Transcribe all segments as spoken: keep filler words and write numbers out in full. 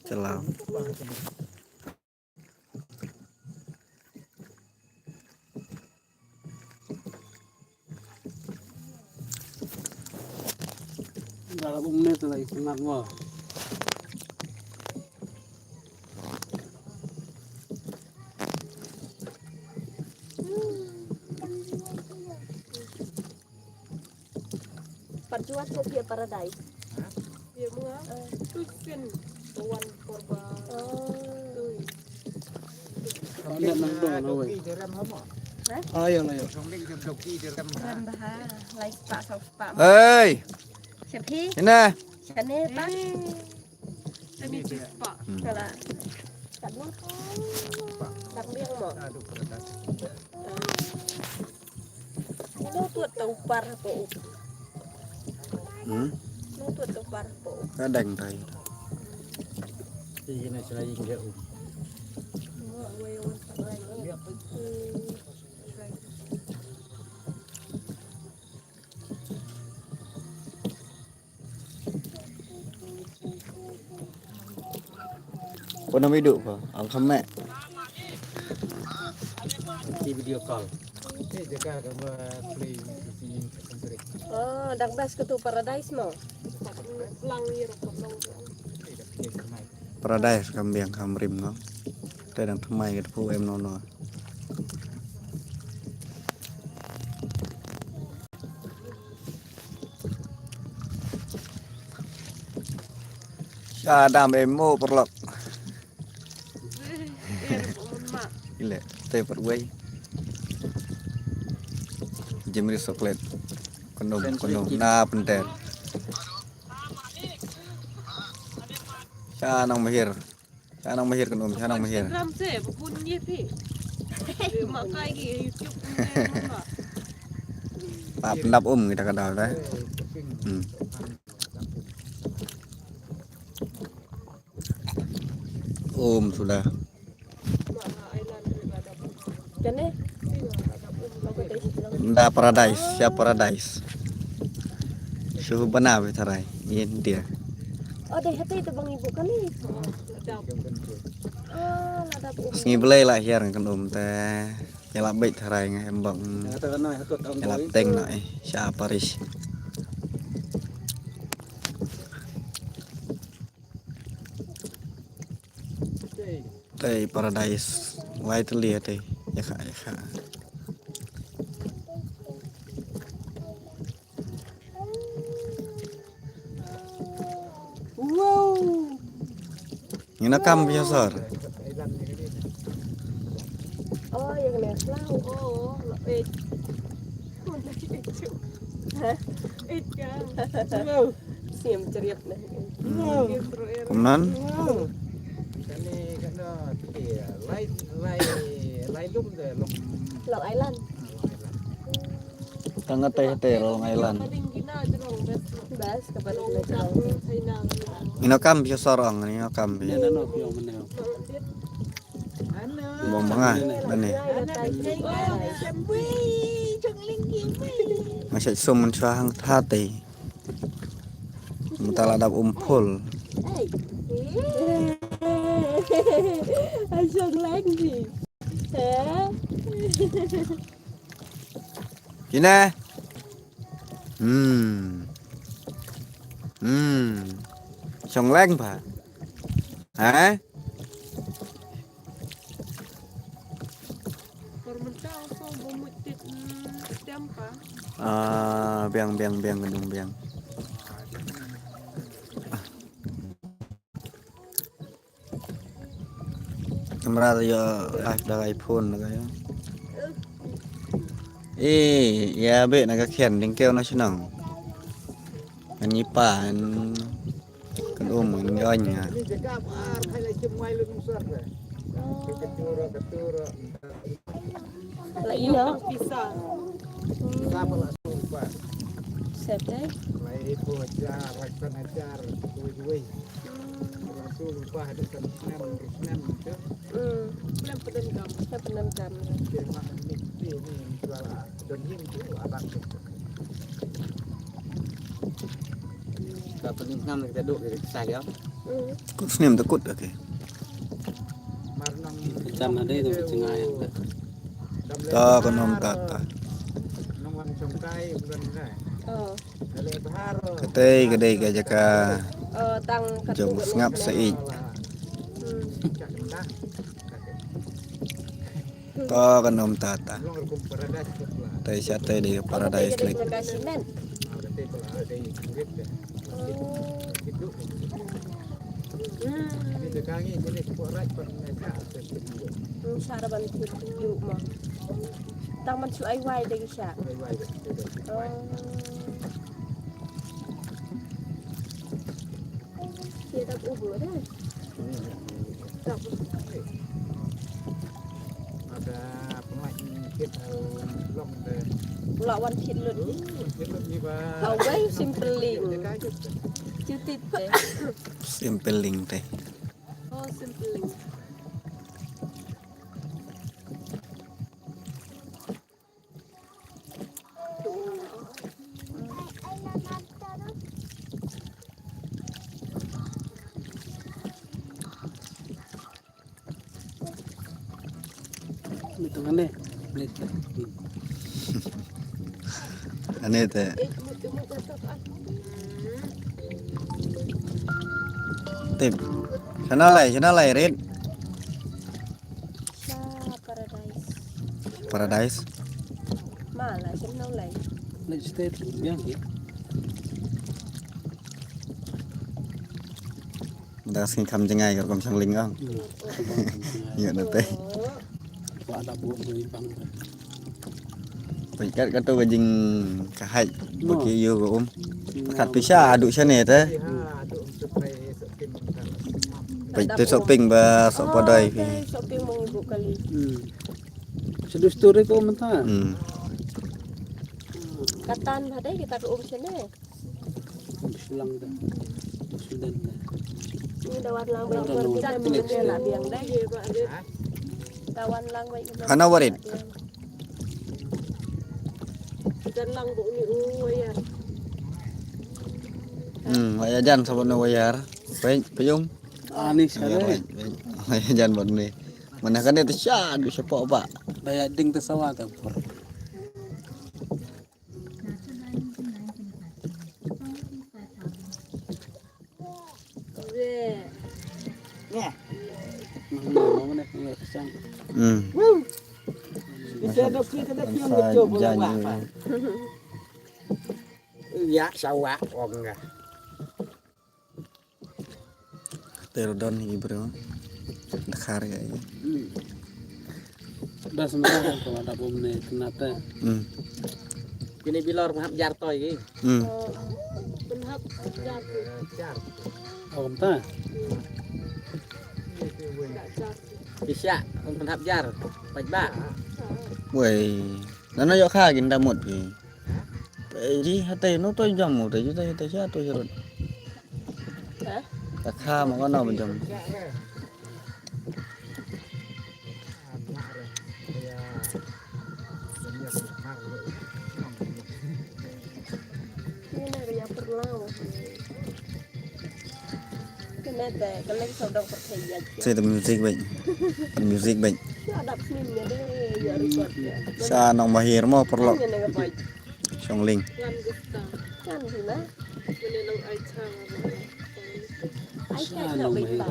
Salam. Dalam menit lagi, senang wah. Parjuat ko pia paradise. Pia mua. Tusin. Wan korba. Tui. Nek nang dong na wei. Ayo, ayo. Ram baha, lai spa, sau spa. Hei. Siap hi. Ina. Sane pa. Sane spa. Kala. Tak biang. Tak biang mo. Nang tuat tau par po. Hmm? Nang tuat tau par po. Kadang tai. Ini selain dia um. Pun am idu ko, ang khamme. Di video call. Oh, dak bas ko tu paradise mo. Paradise kam biang kam rim no. Te dang thymmai ka tu em no no. Sha dam em mo paralok. Ile, te pat wei. Jimri chocolate. Kondom, kondom na penter. Sha nang mahir. Sha nang mahir kondom, sha nang mahir. Instagram se, bukun ye phi. Ma kai ki YouTube. Pa pendap um kita kadal deh. Hmm. Um sudah. Kane? Nda paradise, sha paradise. Shu bana be tharai, yin dia. Oh, dei hati tu bang ibu kane. Ah, lada bu. Sngi belai la hiar ngan um te. Ïa la beit tharai nga em bang. Ïa la teng na eh sha parish. Tei paradise. Wai teli tei. Ïa kha ïa kha. Wow. Ngin ïa kam phi sor. Oh, ïa kane slau. Oh, la eh. Ha? Eh, ka. Wow. Siam cheriap na. Wow. Kumnan? Wow. Kane kane lai lai lai lum de lum. Long Island. Tang atai atai Long Island. Bas ka paling na jrong. Ino kam phi sor ong, ino kam phi. Bong banga bane. Nga sha sum mun sha hang thate. Mutala dap umpul. Ai shong lang ji. Kine. Hmm. Hmm. Shong leng ba. Ha? Ah, biang biang biang gendung biang. Kamera tu ïa live da iPhone da ka ïa. Eh, ïa be na ka khian ding kiew na shnong. Ngan ngi pa ngan kan um ngan ngi oin nga. La ino. Sep eh. Tu lupa ada kan snem, snem tu. Hmm. Snem pyndonkam. Snem pyndonkam. Dia mah ni, ni, ni, jual, ah, don yin tu, abang tu. Ka pyndonkam kita duk di kisah dia. Hmm. Kut snem tu kut, okey. Mar nang. Jam ada tu, tengah yang tu. To ka nong tata. Nong wan chongkai bukan kai. Oh. Katei ka dei ka jaka jong sngap sa ïeit. Hmm. To ka nong tata. Tei shatei dei ka paradise lake. Hmm. Sara ban thit ïuh mo. Tang ban shu ai wai da ki sha. Oh. Ki dap u bu da. Dap. Ada pemain thit, eh, long de. Pula wan thit lut. Thit lut ni ba. Awai simple ling. Cutit de. Simple ling de. Oh, simple ling. Ane te. Tip. Channel lai, channel lai, Rit. Sha Paradise. Paradise. Ma la, channel lai. Let's stay biang ki. Dah sing kam jngai ka kam sangling ka. Ïa na te. Wa da bu bu bang. Pynkat ka tu ka jing ka hai ba ki ïoh ka um. Kat pisa adu shane te. Pynkat tu shopping ba sok padai phi. Shopping mong ibu kali. Sedu story ko mentah. Katan ba dai kita ka um shane. Bislang da. Sudan da. Ni da wan lang ba. Wan lang ba. Ana warit. Sudan lang ba uni u wayar. Hmm, wayar jan sabon wayar. Baik, payung. Ani sare. Wayar jan bad ni. Mana kan itu sya du sepak ba. Daya ding te sawa ka. Hmm. Ya, sawa ong. Te ruh don hi bro. Dakhar ka ïa. Das mera kan ko ada bom ne kena te. Hmm. Kini bilor mahap jar toy ki. Hmm. Mahap jar. Oh, kumta. Kisha, mahap jar. Pajba. Wei. Nana yok ha ginda mut ki. Ri hate no to jam mo te juta hate sha to jerut. Hah? Ta kha mo kono mo jam. Ini ada yang perlu. Te music bad. Music bad. Sa nong mahir mo perlu. Shong ling. Sa nong mahir.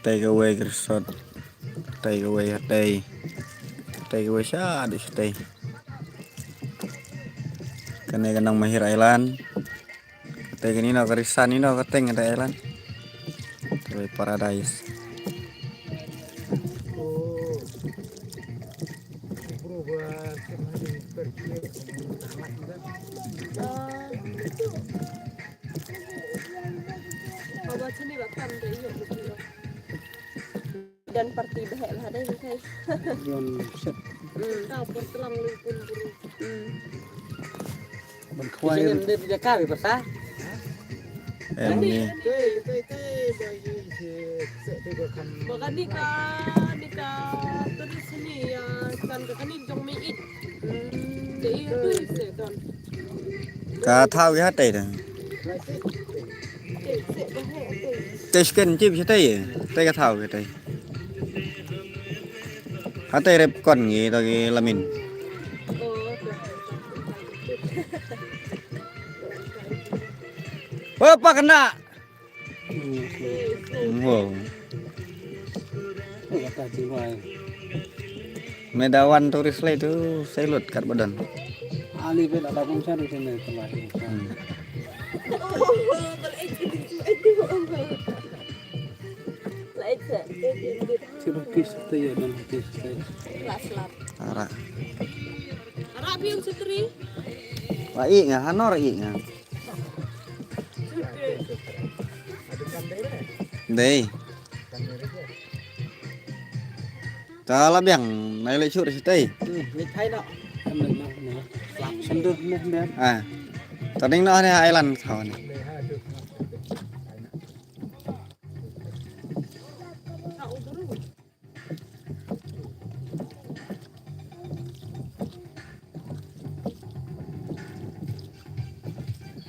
Take away resort. Take away, take. Take away sha di sha take. Kane ka Nongmahir Island. Te kane no ka Risan ino ka teng ka Thailand. Te paradise. Party behek lah dei, okay. Yon set. Hmm. Ka por tlang lui pun buru. Hmm. Ban khwai. Sini dia dia kau bersa. Em ni. Te te te bagi se se te ko kan. Baka ni ka, ni ka turis ni ya, kan ka ni jong mi it. Hmm. Te i tu se kan. Ka thaw ki hatei da. Te sken chip shatei. Te ka thaw ki tei. Hatei rep kon ngi to ki lamin. Wa pa kena. Wow. Kata jiwai. Meda wan turis lai tu, sai lut kat badan. Ali ben ada pun cari sini tempat. Hmm. Coba kis tu ya, dan kis tu. Arak. Arak biung seteri. Wa i nga, hanor i nga. Dei. Ta la biang, nai le chur sitei. Hmm, ni thai no. Sendur ni, ni. Ah. Ta ning no ni island kau ni.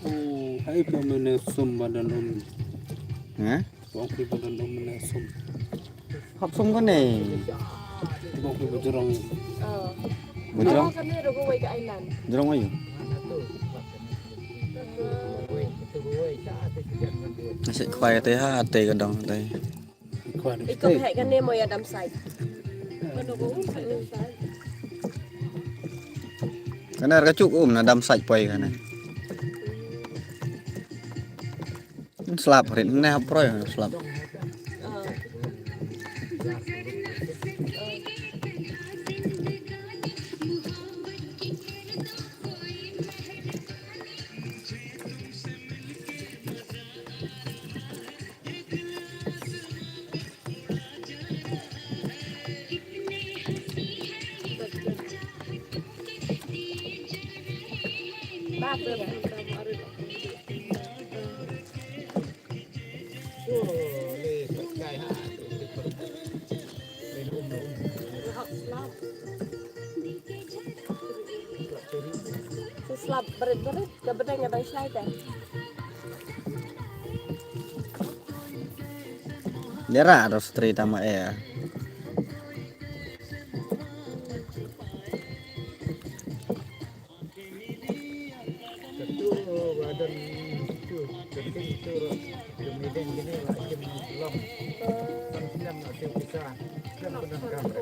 Oh, hai phi mene sum badan um. Hah? Bong phi badan um mene sum. Hap sum kane. Bong phi bujrong. Oh. Bujrong? Kane ro ko wai ka island. Bujrong ayu. Nasi kwai te ha te ka dong te. Iko hek kane mo ïa dam sait. Kane ka chuk um na dam sait poi kane. Slap rit ne hap proi slap. Slap berit-berit, ka bedeng ka dang slide eh. Dera ro stri tama eh.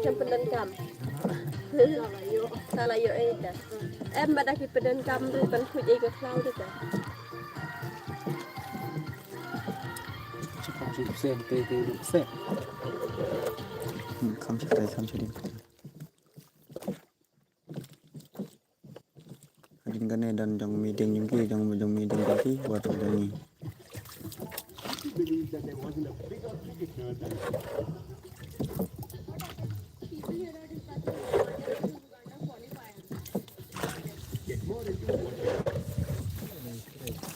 Kem pyndonkam. Sa la ïoh eh ta. Em ba da ki pyndonkam ruh ban khuid ei ka khlaw ruh ta. Kham sha tai, kham sha ding. Hadien kane don jong mi ding jong ki, jong, jong mi ding jong ki, wat jong ngi.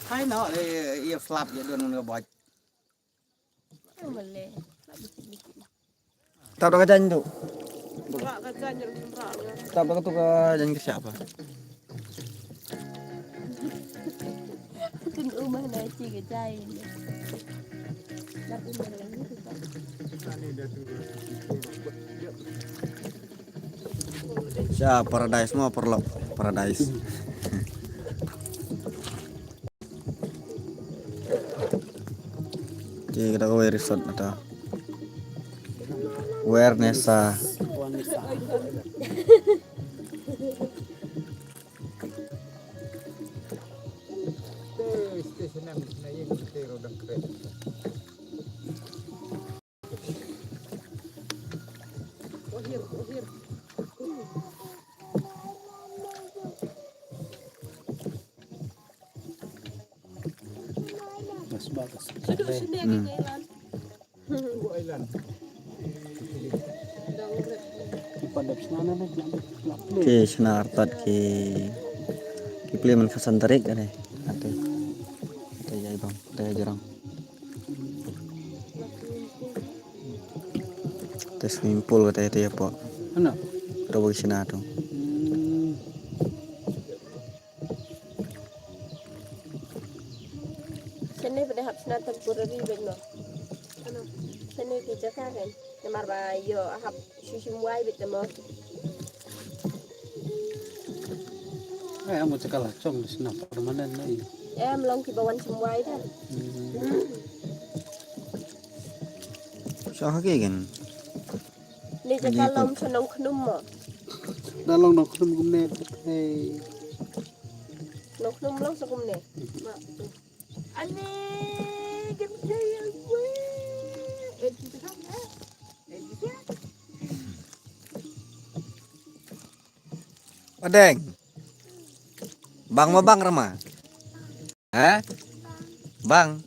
Hai no, eh, ïa slap ïa don ngan ka bot. Tap da ka jaiñ tu. Tap da ka tu ka jaiñ ka siapa? Kan umah na ci ka jaiñ. Sa paradise mo paralok paradise. Te ka da kawei resort na ta. Wer nesa. Bas, bas. Hmm. Ki shna artat ki, ki plie man ka san tarik ka dei. Ate. Te jai bang, te jai jrong. Te swimming pool ka te, te hapoh. Ano? Ro ba ki shna tu. Hmm. Shane ba dei hap shna temporary bad mo. Shane ki jaka kan. Namar ba ïoh hap shu shim wai bad mo. Eh, mo jaka la chong shna permanent na i. Em long ki ba wan shim wai da. Hmm. Sa ha ki kan. Ni jaka long sha Nongkhnum mo. Da long Nongkhnum kumne. Hey. Nongkhnum long sa kumne. Ma. Ani, kan saya gue. Eh, kita kan, eh. Eh, kita. Odeng. Bang ma bang rama. Ha? Bang.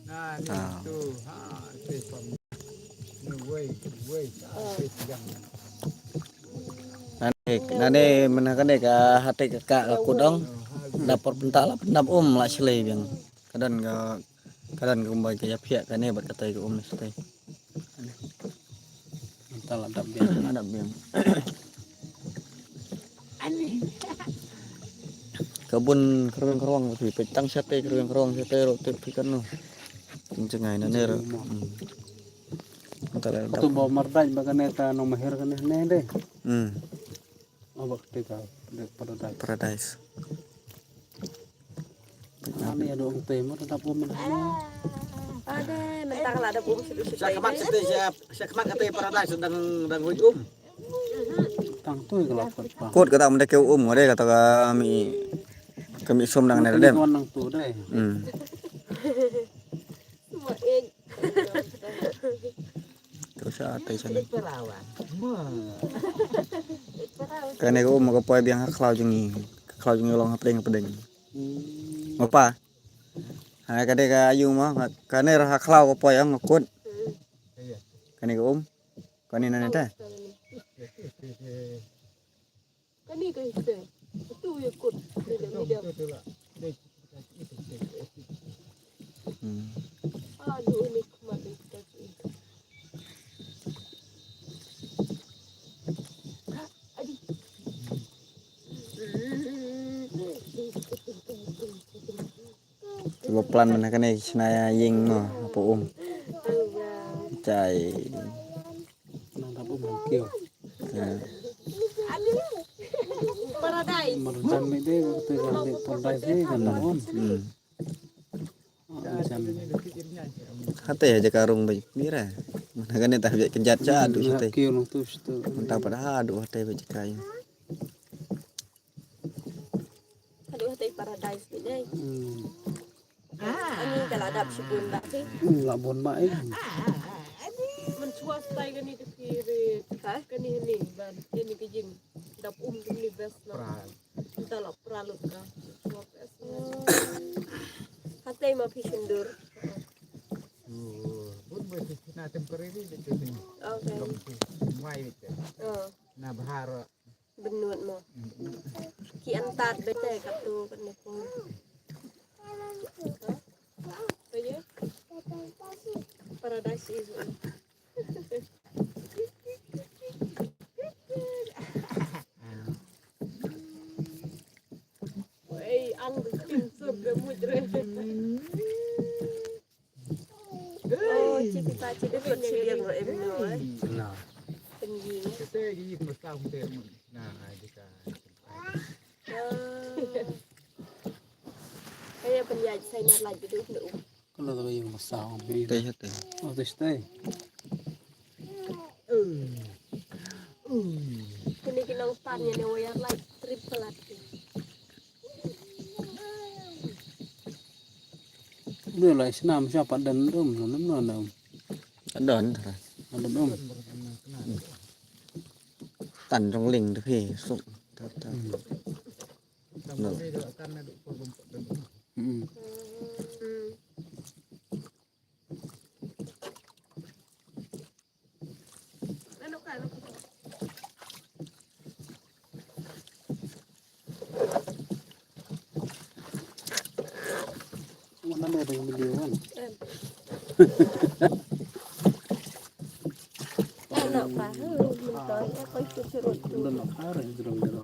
Nah, ni Ah. tu. Ha, tu pam. Ni wei, wei. Ah, tu yang. Nane, nane mena kane ka hate ka ka kudong. Dapor penta la pendap um la shlei biang. Ka don ka, ka don ka kumbai ka ïa phiah kane bad katai ka um ni shatei. Mynta la dap biang. La dap biang. Ka bun kyrweng kyrwang phi peit tang shatei kyrweng kyrwang shatei ruh tip phi kan no. Jngai na ner. Hmm. Mynta la dap. Tu ba mardai ba kane ta nong mahir kane ne dei. Hmm. Oh, bak te ka, de paradise. Paradise. Ani ado ong te mo dap um. Ade, mentang la dap um shu shu. Sha khmat shatei, sha, sha khmat kata paradise dang, dang huj um. Tang tu ka la kot pa. Kot kata menda ke um ngode kata ka mi, ka mi sum dang ne dem. Nang tu dei. Hmm. Semua ek. To sha te sha ne. Kane ka um ka poi biang ha khlaw jong ngi. Khlaw jong ngi long ha pdeng ha pdeng. Mo pa. Ha kane ka ayu mo kane ha khlaw ka poi ong ka kut. Kane ka um. Kane nane te. Kane ka ite. Itu ya kut. Ni dah, ni dah. Hmm. Aduh, ini kumat ni kita. Aduh. Kiba plan mynta kane ki shna ïing mo hapoh um. Chai. Nang dap um ha kiew. Paradise. Marjan me de, te kan de paradise de kan dap um. Hmm. Marjan. Hate ha jaka rung ba mira. Mynta kane ta biak kejat cha du hate. Kiew nang tu situ. Mynta pada hadu hate ba jaka ïa. Haduh hate paradise ni dei. Hmm. Ani ka la dap shibun ba te. Hmm, la bun ba eh. Mynshuwa stai kani ka kiri. Ha? Kani ni ban kani ka jing. Dap um kani best na. Pra. Nta la pra lut ka. Mynshuwa best na. Hate ma phi shyndur. Bun ba phi na temporary de tu ni. Okay. Long tu. Mai de. Oh. Na bahar. Bynnud mo. Ki antat bete katu kane ko. Paradise is. Wei ang tin sur de mujre. Oh, citi pa citi pa citi yang em no eh. Nah. Pengi. Kita di masa kita mun. Nah, kita. Kaya penjaj saya nak lagi tu. Kalau tak yang masa orang beri. Teh teh. Oh, teh teh. Kini kini tanya ni wayar light triple lagi. Dei lai snam sha pat dang dum, dum, dum, dum. Don tara. Dum, dum. Tan jong ling te phi suk. Ta, ta. Hmm. No. Hmm. Mana ada yang beli wan? Em. Anak paha, mentoi, apa itu serut tu? Udah nak parah itu dong, dong.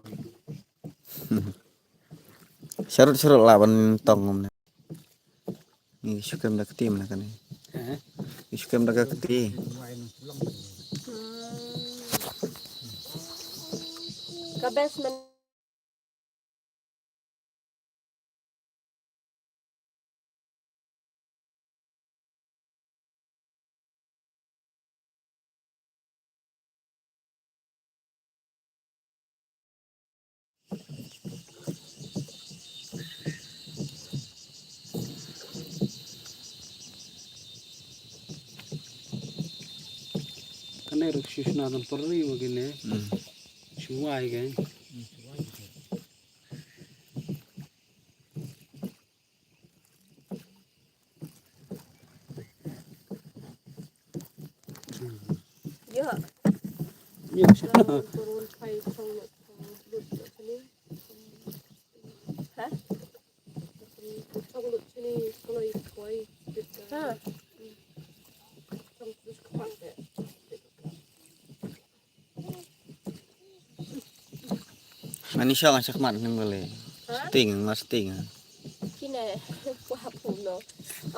Sharut sharut lah ban tong ngam ne. Ngi shu kem da kti mana kane. Eh? Ngi shu kem da ka kti. Hmm. Ka best man. Kane ruh shu shna dang pyrri ma kine. Hmm. Shu wai kan. Ïa. Ïa. Ha? Ha. Mani shong shakmat ning bale. Ha? Sting, ngas sting. Kine, pua pu no.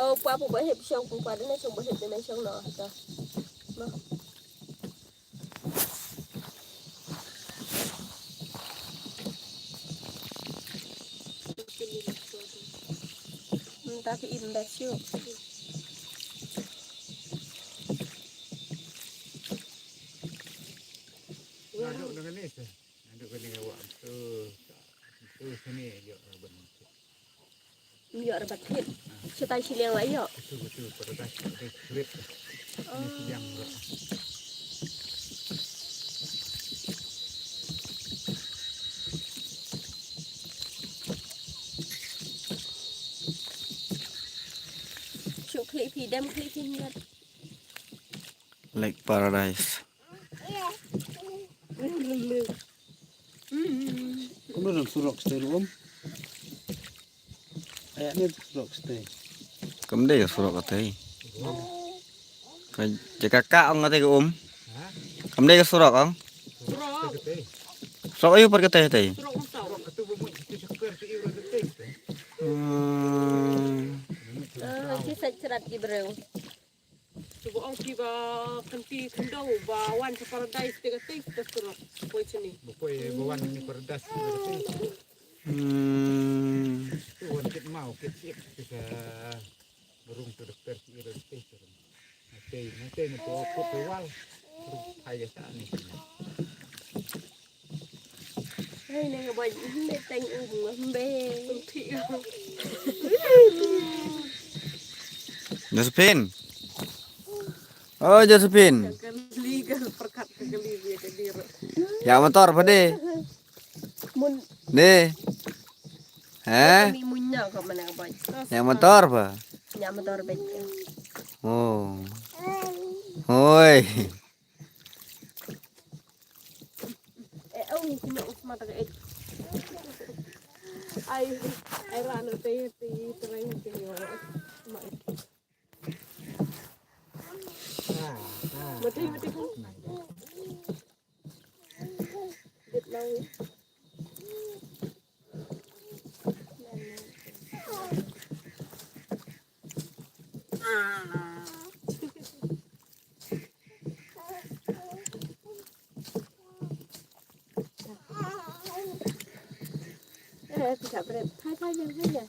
Oh, pua pu ba hep shong, pu ba dene shong, ba hep dene shong no. Ta. No. Hmm, tapi imbas yuk. Aduh, dengan ni sih. Aduh, kena awak tu. Tu sini je, ah, benar. Ïoh rabat kit. Shatai shiliang la ïoh. Betul, betul. Pada dah, dah klit. Ini siang juga. Shu klik phi dem klik phi ngat. Lake Paradise. Kumno dang surok stay ruh, Om? Aya ni surok stay. Kam dei ka surok katei. Ka jaka ka ong katei ka, Om. Kam dei ka surok ong. Surok ayu pat katei katei. Hmm. Eh, ki sa chrat ki briew. Cuba ong ki ba kynti khyndew ba wan sha Paradise te ka tei ka surok. Poi shane. Ba poi ba wan ni Paradise te ka tei. Hmm. Tu wan kit mau kit kit te ka barung tu doktor ki ira tei. Tei na tei na po kut wal. Rung phai ya sa ni. Josephine. Oh, Josephine. Ïa motor pha de. De. He? Ïa motor pha. Oh. Hoi. Eh, oh, ini kena usma tak eh. Ai, ai rano te te terang ke yo. Mati mati kan. Dit mau. Eh, pisa bret. Hai, hai, hai, hai.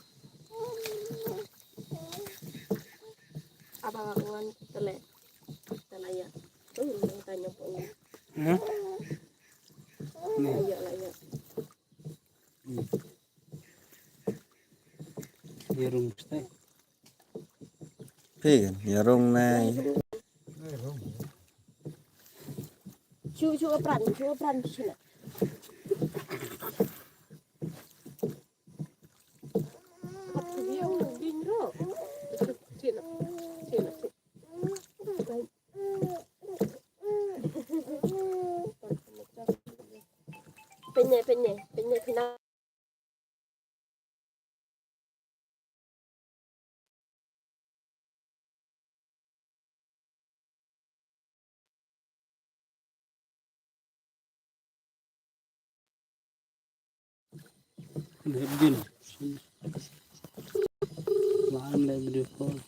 Aba wan tele. Tele ya. Tuh, tanya pun. Hah? Nih. Ayo lah ya. Hmm. Dia rumus teh. Phi, ïa rung nai. Shu, shu apran, shu apran shu na. Penye, penye, penye, penye. Hep jin. Line le video call.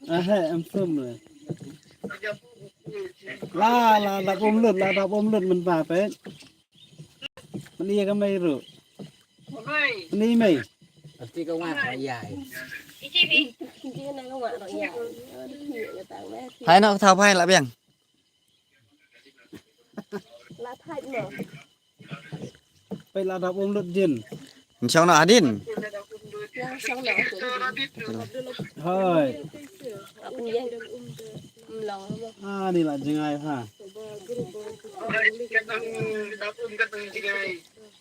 Aha, em sum le. La, la, la bom lut, la, la bom lut mynta pet. Mani ya ka mei ru. Mani mei. Pasti ka wah ya. Hai no tha phai la biang. Pei la dap um lut jin. Nchong no adin. Hoi. Ah, ni la jingai ha.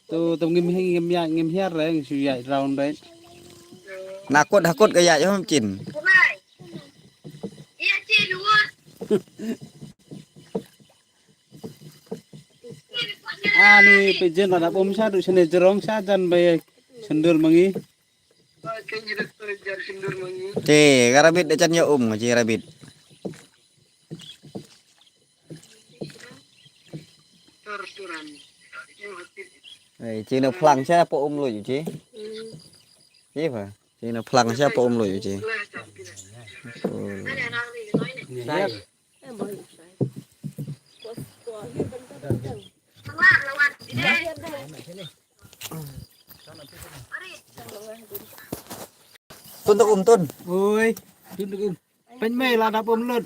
Tu, tu ngim hi-, ngim ya, ngim hiar re, ngi shu ya round re. Na kut ha kut ka ya jom chin. Ani pejin la dap um sha du shane jerong sha jan bai sendul mangi. Te ka rabbit da jan ya um ji rabbit. Ei, ci na phlang sha po um lo ji. Ji ba. Ci na phlang sha po um lo ji. Oh. Tun tuk um tun. Oi, tun tuk um. Pen mei la dap um lut.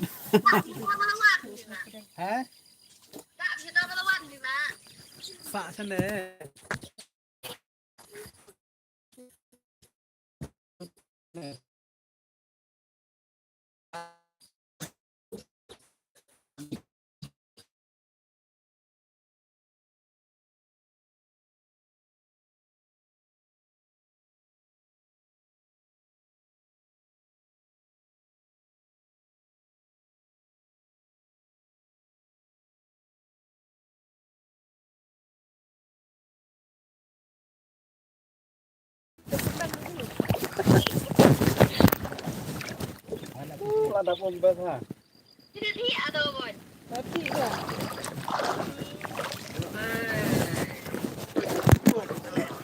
Ha? Sa sene.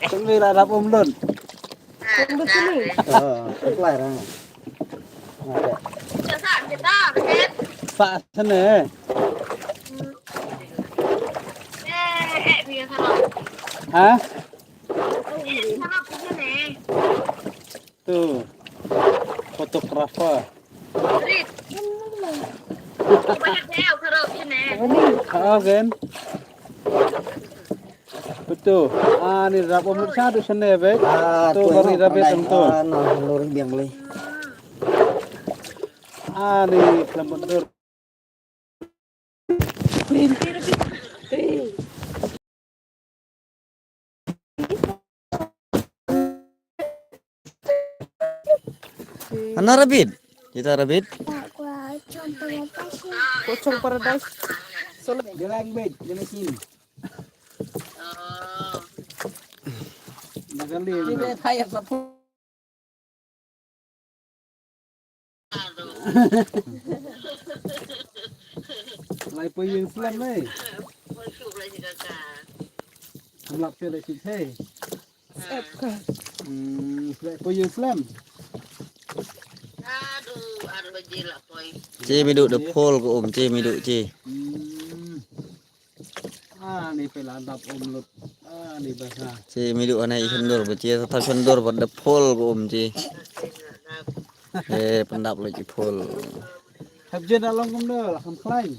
Sini la dap um lut. Sini. Oh, apply ra. Sa sini. Ha? Tu. Photographer. Ha, kan? Betul. Ah, ni dap um lut sha du sene be. Ah, tu bari dap be tentu. Ah, na lor biang le. Ah, ni klem betul. Ana rabbit. Kita rabbit. Pocong paradise. Solo. Dia lang bed, dia mesin. Dia kali. Dia kaya sapu. Lai poi ïing slem ne. Kam lap phi lai shi thei. Hmm, lai poi ïing slem. Che mi du de phol ko um, che mi du che. Hmm. Ah, ni pela dap um lut. Ah, ni basa. Che mi du anai i sendor ba che ta sendor ba de phol ko um che. Eh, pyndap lut i phol. Hap jen da long kumno la kham khlaiñ.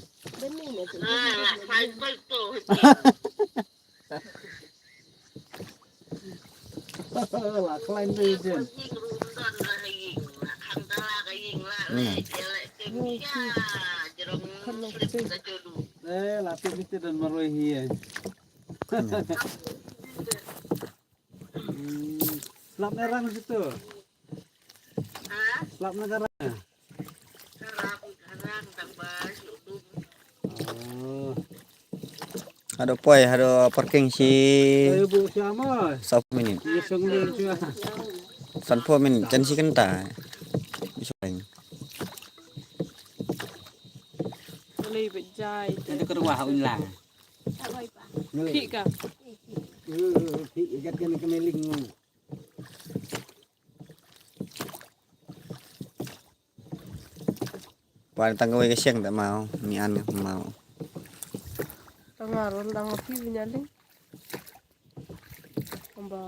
La khlaiñ de jen. Hmm. Eh, la tip mesti don marwei hi, eh. Hmm. Slap ne rang situ. Slap ne ka rang. Haduh poi, haduh parking shi. Ayo bu siama. Sawphew minit. Ye song le chua. Sanphew minit, jan shi kynta. Isu lain. Boleh bejai. Ada ke ruah unla. Phik ka. Phik gat kena kena ling. Pan tang kawei ka sheng ta mau, ni an ka mau. Tang arul tang api nyaling. Amba.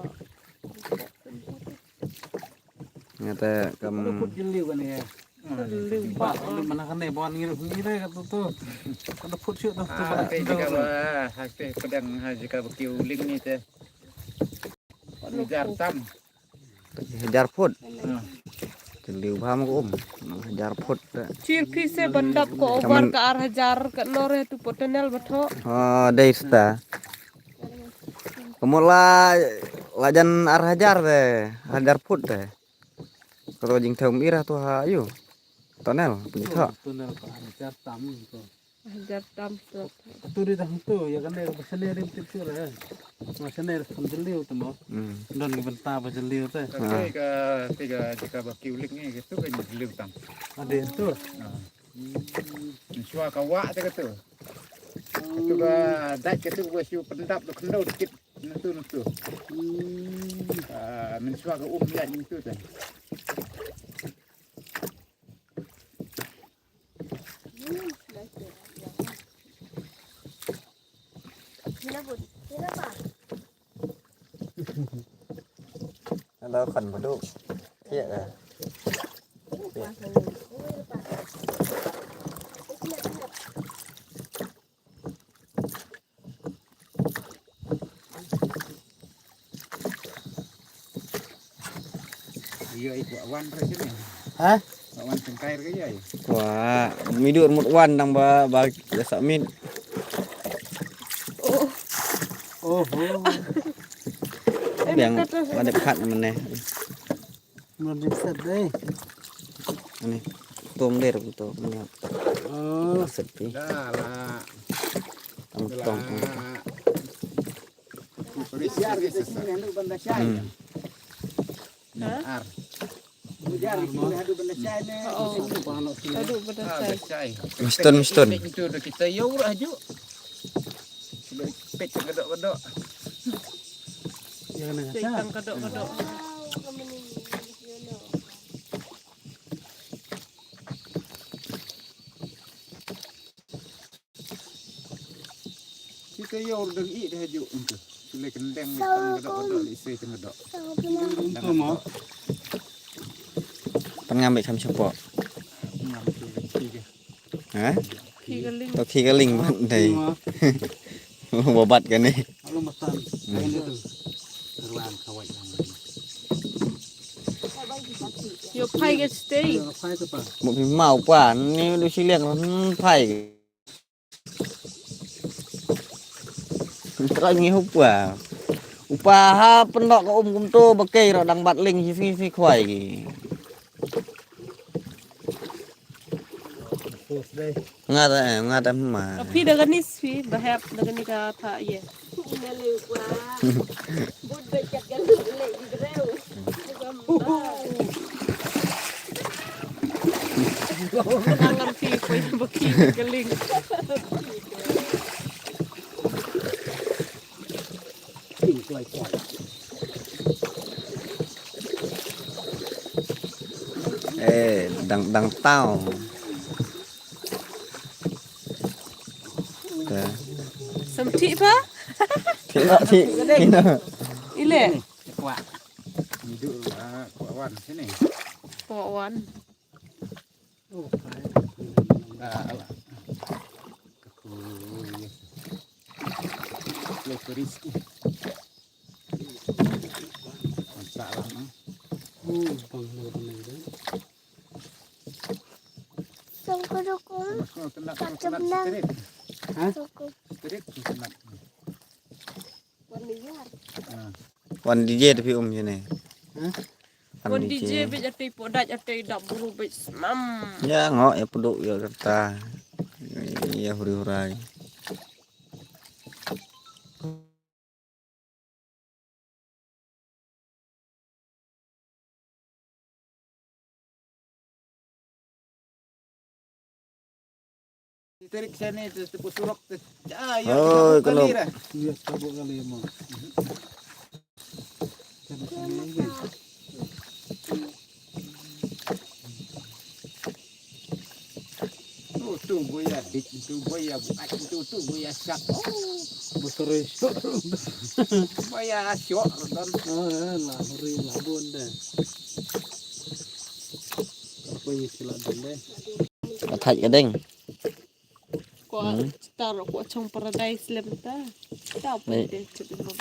Ngata kam. Put jeliu kan ya. Jeliu ba. Mana kan ne bon ngiru ngiru ka tu tu. Kan put syuk tu tu. Ah, ba. Te jika ba, ha te pedang ha jika ba kiu ling ni te. Jar tam. Hajar foot. Hmm. Te liu bha ma ka um. Hajar foot. Chir phi se ban dap ko over ka ar hajar ka nore tu po tunnel ba tho. Oh, dei sta. Ka mut la, la jan ar hajar te, hajar foot te. Ka to jingthew ira tu ha ayu. Tunnel, pynjithoh. Tunnel ka ar hajar tam tu. Hajar tam tu. Tu ri dah tu, ya kan dei ba sene rim tip tu re. Ba sene rim jeliu tu mo. Hmm. Don ki bynta ba jeliu te. Ka, ka, ka, jaka ba kiu ling ni, ka tu ka jeliu tam. Ade tu. Ah. Shwa ka wah te ka tu. Ka tu ka dait ka tu ba shu pyndap tu khyndew dikit. Natu, natu. Hmm. Ah, mynshwa ka um ïa natu te. Hello, khăn mà đủ. Thiệt à. Thiệt. Ïa, ïa, kwah wan re sini. Ha? Kwah wan tengkai re ïa. Kwah, midur mut wan dang ba, ba, ba submit. Oh. Oh, oh. Biang, ba dep khat mane. Mane set dei. Ani, tom der, tom, mane. Oh. Set pi. Dah lah. Tong, tong, tong. Dah lah. Siar kita sini, lalu bandar Syai. Hmm. Ar. Ujar kita haduh bandar Syai ni. Oh. Haduh bandar Syai. Mistun, mistun. Itu dah kita ya urah ju. Pet kedok-kedok. Jangan. Pet kedok-kedok. Kita ya ur dang i dah ju untuk. Sule kendang ni tang kedok-kedok, lise tang kedok. Untuk mo. Tengah ambil kam syukur. Tengah ambil tiga. Ha? Khi ka ling. To khi ka ling ban dei. Babat ka ni. Alo matan. Ini tu. Ruang kawai yang. Yo phai ka stay. Phai tu pa. Mo phi mau pa ni du siliang phai. Trai ngi hupa. Upa ha pendok ka um kumto ba kei ro dang bat ling hi hi hi khwai ki. Nga ta, eh, nga ta ma. Phi da kani swi ba hep da kani ka tha ye. Ngan phi poi ba ki ka ling. Eh, dang, dang tau. Ka. Sem thik pa? Thik lah, thik. Thik lah. Ile. Kuat. Hidup lah, kuat wan sini. Kuat wan. Oh, alah. Aku, ya. Lo ke Rizky. Masalah, ah. Oh, bang, lo ke mana? Song ko dukung. Macam nak. Ha? Song ko. Street, macam nak. Wan D J tapi um sini. Ha? Wan D J bej ati podaj ati dak buru bej semam. Ya ngok ya puduk ya kerta. Ya huri hurai. Tarik sini tu tu surok tu. Ah, ya, oh, kita buka kena kali dah. Iya, kita buka kali ya, Mak. Kita di sini lagi. Tu, tu boya dik, tu boya buat, tu, tu boya syak. Oh, betul. Boya syok, Rondon. Oh, ya, lah, huri, lah, bun deh. Apa yang sila dun deh? Thait ka ding. Ko tar ko chong paradise lem ta. Ta pun te chip in mo.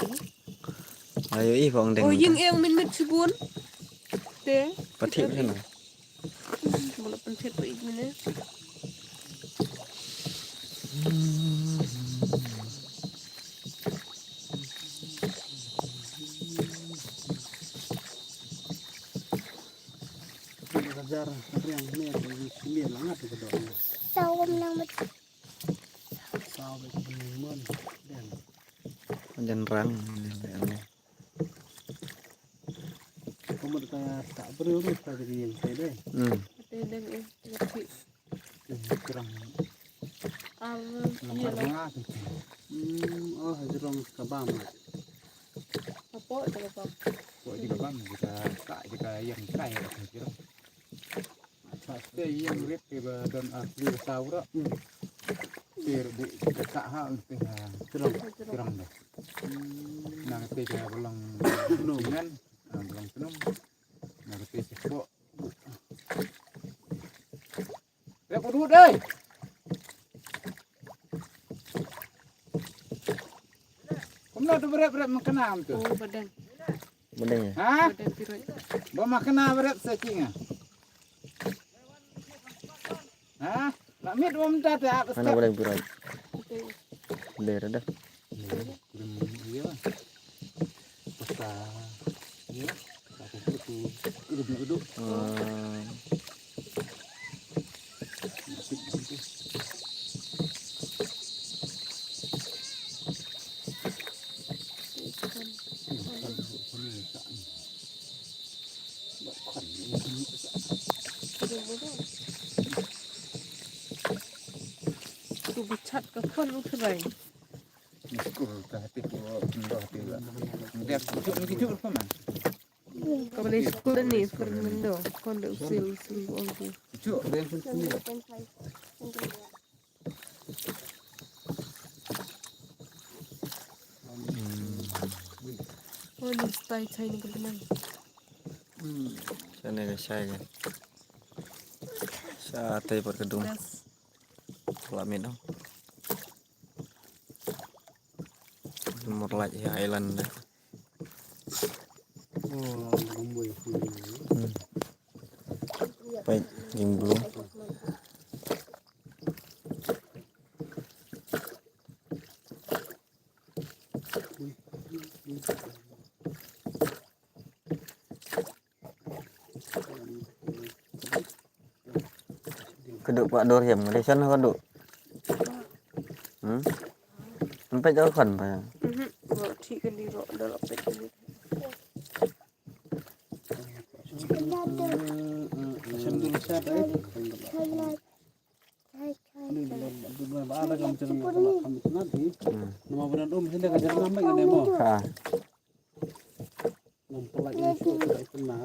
Ayo i bong ding. O ying eng min mit chibun. Te. Pati sana. Mula pencet pa ik mine. Rajar riang ne ko ni simi langat ko do. Tawam nang bet. Tawam bet pening mon. Dan. Jan rang. Ko mut ka sa bru ru sa jadi yang saya deh. Hmm. Ada yang eh. Kurang. Al. Lapar banget. Hmm, oh, jrong ka bam. Apa itu ka bam? Ko di ka bam kita tak kita yang try jrong. Sa te yang rit ke ba don asli saura. Hmm. Ter di ka sa ha te jrong. Jrong deh. Hmm. Na te ka belong dengan, ah, belong tenung. Na te ko. Rep udut deh. Kumno tu berep-rep makan am tu? Oh, badan. Badan ya? Ha? Badan pirot. Ba makan berep sa cing ah. Ha? Nak mit ba minta tak? Mana badan pirot? Oke. Ler dah. Iya. Pasta. Iya. Aku tu. Udah, udah. Hmm. Tu bichat ka khon u khrai. Ni skul ka hati ku, ndoh hati la. Ndia ku tu ni tu ko man. Ka bale skul ni, skul mendo, kon da usil, usil ko ong ki. Chu. Oh, ni stai chai ni ka benang. Sa ne ka shai ka. Sa tai pat ka dung. Yes. La mit no. More like island. Hmm. Peit, jingblung. Ka duh kwah dur hiam, ka dei shon ka duh. Hmm? Em peit ka khon pa. Mhm. Ba thik kan di ro, da la peit kan di. Shem dul sha dai. Hmm. Ha. Lam pelak ni tu, pelak tu nah.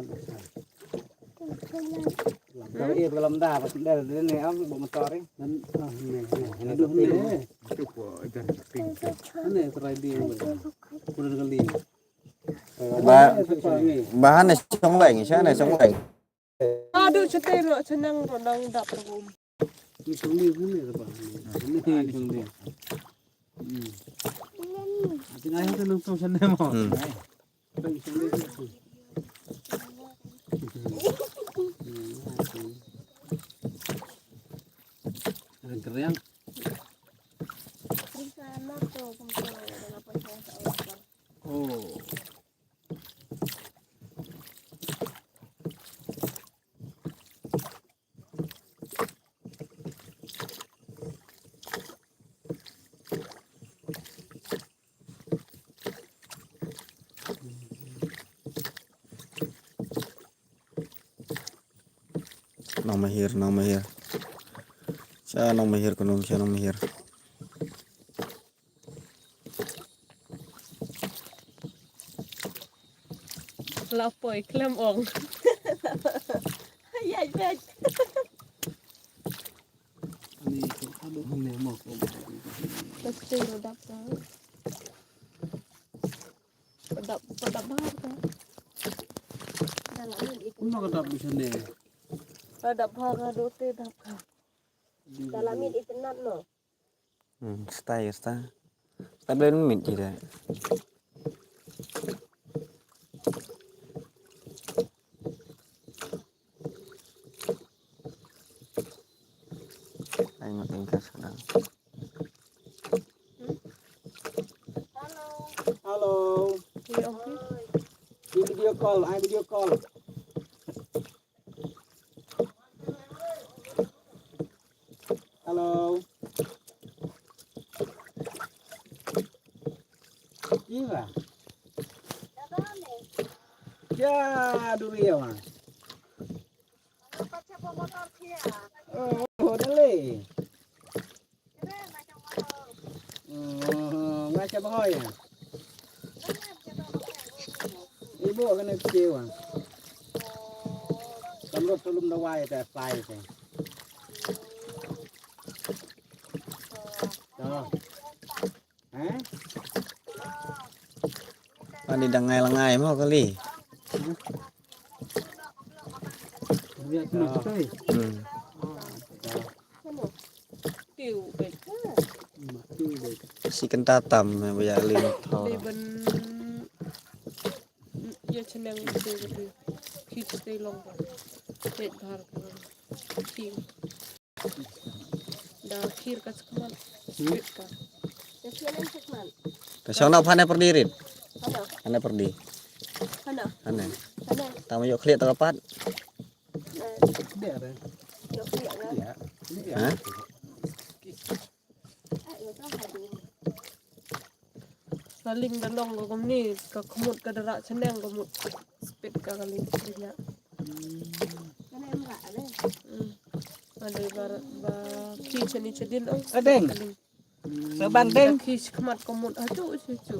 Lam pelak ia, lam dah, pas dah, dah ni, am, bawa motor ni. Dan, ah, ni, ni. Aduh, ni. Itu po, ikan pink. Ni, serai dia. Kurang kali. Ba, ba han ni song lai, sha ni song lai. Aduh, cetai ro, cenang ro nang dap ro. Ni song ni, ni, ni, ni, ni, ni, ni. Hmm. Atin ai tu nang song sana mo. Hmm. Ada keriang. Oh. Nang mahir, nang mahir. Da nong mahir kunum sha nong mahir. La poi klem ong. Yai bek. Ani ko ado ne mo ko. Pasti rodap ka. Rodap, rodap bahar ka. Dalam ini. Uno ka dap di sana. Rodap bahar ka dote dap ka. Dalam ini tenat no. Hmm, stai, stai. Stai belum mit kita. Ai, mak tingkah sana. Hello. Hello. Video call, I video call. Hello. Kiwa. Ja duri ya ma. Oh, dale. Oh, nga cha bahoi ya. Ibu kena kecewa. Kamrot tulum dawai ta sai ta. Ani dang ngai la ngai mo kali. Hmm. Si kynta tam ba ïa lei thaw. Ïa chneng te te. Ki te long. Te dhar. Ki. Da khir ka chakmat. Spit ka. Ka shong na phane perdi rit. Hana. Hane perdi. Hana. Hane. Hana. Tang yu khlieh ta ka pat. Ïoh khlieh ka. Ha? Ka ling da long ka kumne, ka khmut ka da rah chneng ka mut. Spit ka ka ling. Ade ba, ba ki chani chadin ong. Adeng. Ka ling. Sabang deng. Ki khmat ka mut ha chu chu chu.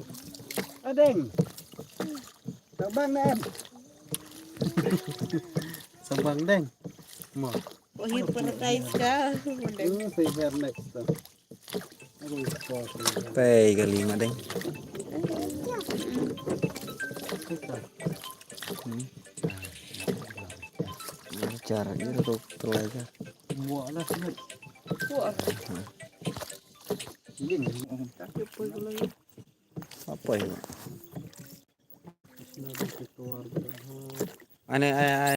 Adeng. Sabang na em. Sabang deng. Mo. Wahid paradise ka. Mo deng. Ini saya next. Pei kali mak deng. Hmm. Jar ni tu terlai jar. Buat lah sini. Buat. Ini. Apa ini? Ane, ane, ane.